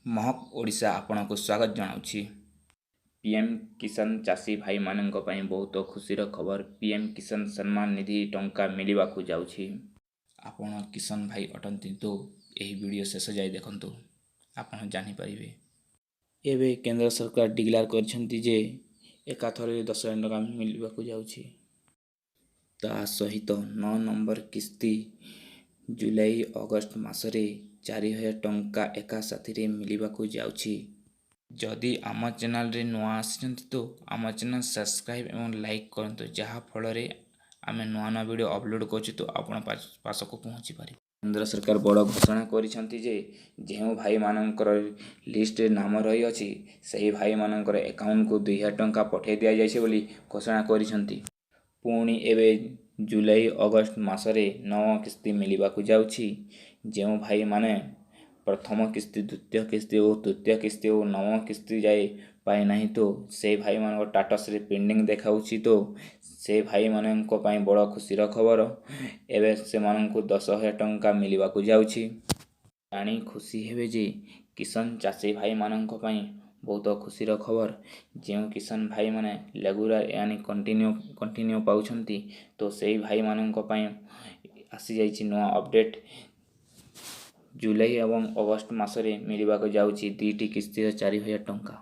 ମହକ ଓଡ଼ିଶା ଆପଣଙ୍କୁ ସ୍ୱାଗତ ଜଣାଉଛି। ପିଏମ୍ କିଷାନ ଚାଷୀ ଭାଇମାନଙ୍କ ପାଇଁ ବହୁତ ଖୁସିର ଖବର। ପିଏମ୍ କିଷାନ ସମ୍ମାନ ନିଧି ଟଙ୍କା ମିଳିବାକୁ ଯାଉଛି। ଆପଣ କିଷାନ ଭାଇ ଅଟନ୍ତି ତ ଏହି ଭିଡ଼ିଓ ଶେଷ ଯାଏ ଦେଖନ୍ତୁ, ଆପଣ ଜାଣିପାରିବେ। ଏବେ କେନ୍ଦ୍ର ସରକାର ଡିକ୍ଲେୟାର କରିଛନ୍ତି ଯେ ଏକାଥରେ 10,000 ଟଙ୍କା ମିଳିବାକୁ ଯାଉଛି। ତା ସହିତ 9 ନମ୍ବର କିସ୍ତି ଜୁଲାଇ ଅଗଷ୍ଟ ମାସରେ 4,000 ଟଙ୍କା ଏକା ସାଥିରେ ମିଳିବାକୁ ଯାଉଛି। ଯଦି ଆମ ଚ୍ୟାନେଲରେ ନୂଆ ଆସିଛନ୍ତି ତ ଆମ ଚ୍ୟାନେଲ ସବସ୍କ୍ରାଇବ୍ ଏବଂ ଲାଇକ୍ କରନ୍ତୁ, ଯାହାଫଳରେ ଆମେ ନୂଆ ନୂଆ ଭିଡ଼ିଓ ଅପଲୋଡ଼ କରୁଛୁ ତ ଆପଣ ପାଖକୁ ପହଞ୍ଚି ପାରିବ। କେନ୍ଦ୍ର ସରକାର ବଡ଼ ଘୋଷଣା କରିଛନ୍ତି ଯେ ଯେଉଁ ଭାଇମାନଙ୍କର ଲିଷ୍ଟରେ ନାମ ରହିଅଛି, ସେହି ଭାଇମାନଙ୍କର ଆକାଉଣ୍ଟକୁ 2,000 ଟଙ୍କା ପଠାଇ ଦିଆଯାଇଛି ବୋଲି ଘୋଷଣା କରିଛନ୍ତି। ପୁଣି ଏବେ ଜୁଲାଇ ଅଗଷ୍ଟ ମାସରେ ନଅ କିସ୍ତି ମିଳିବାକୁ ଯାଉଛି। ଯେଉଁ ଭାଇମାନେ ପ୍ରଥମ କିସ୍ତି, ଦ୍ୱିତୀୟ କିସ୍ତି ଓ ତୃତୀୟ କିସ୍ତି ଓ ନବମ କିସ୍ତି ଯାଏ ପାଇନାହିଁ ତ ସେଇ ଭାଇମାନଙ୍କ ଷ୍ଟାଟସ୍ରେ ପେଣ୍ଡିଂ ଦେଖାଉଛି, ତ ସେ ଭାଇମାନଙ୍କ ପାଇଁ ବଡ଼ ଖୁସିର ଖବର। ଏବେ ସେମାନଙ୍କୁ 10,000 ଟଙ୍କା ମିଳିବାକୁ ଯାଉଛି। ଜାଣି ଖୁସି ହେବେ ଯେ କିଷାନ ଚାଷୀ ଭାଇମାନଙ୍କ ପାଇଁ ବହୁତ ଖୁସିର ଖବର। ଯେଉଁ କିଷାନ ଭାଇମାନେ ରେଗୁଲାର ୟାନି କଣ୍ଟିନ୍ୟୁ କଣ୍ଟିନ୍ୟୁ ପାଉଛନ୍ତି, ତ ସେଇ ଭାଇମାନଙ୍କ ପାଇଁ ଆସିଯାଇଛି ନୂଆ ଅପଡ଼େଟ୍। ଜୁଲାଇ ଏବଂ ଅଗଷ୍ଟ ମାସରେ ମିଳିବାକୁ ଯାଉଛି ଦୁଇଟି କିସ୍ତିର 4,000 ଟଙ୍କା।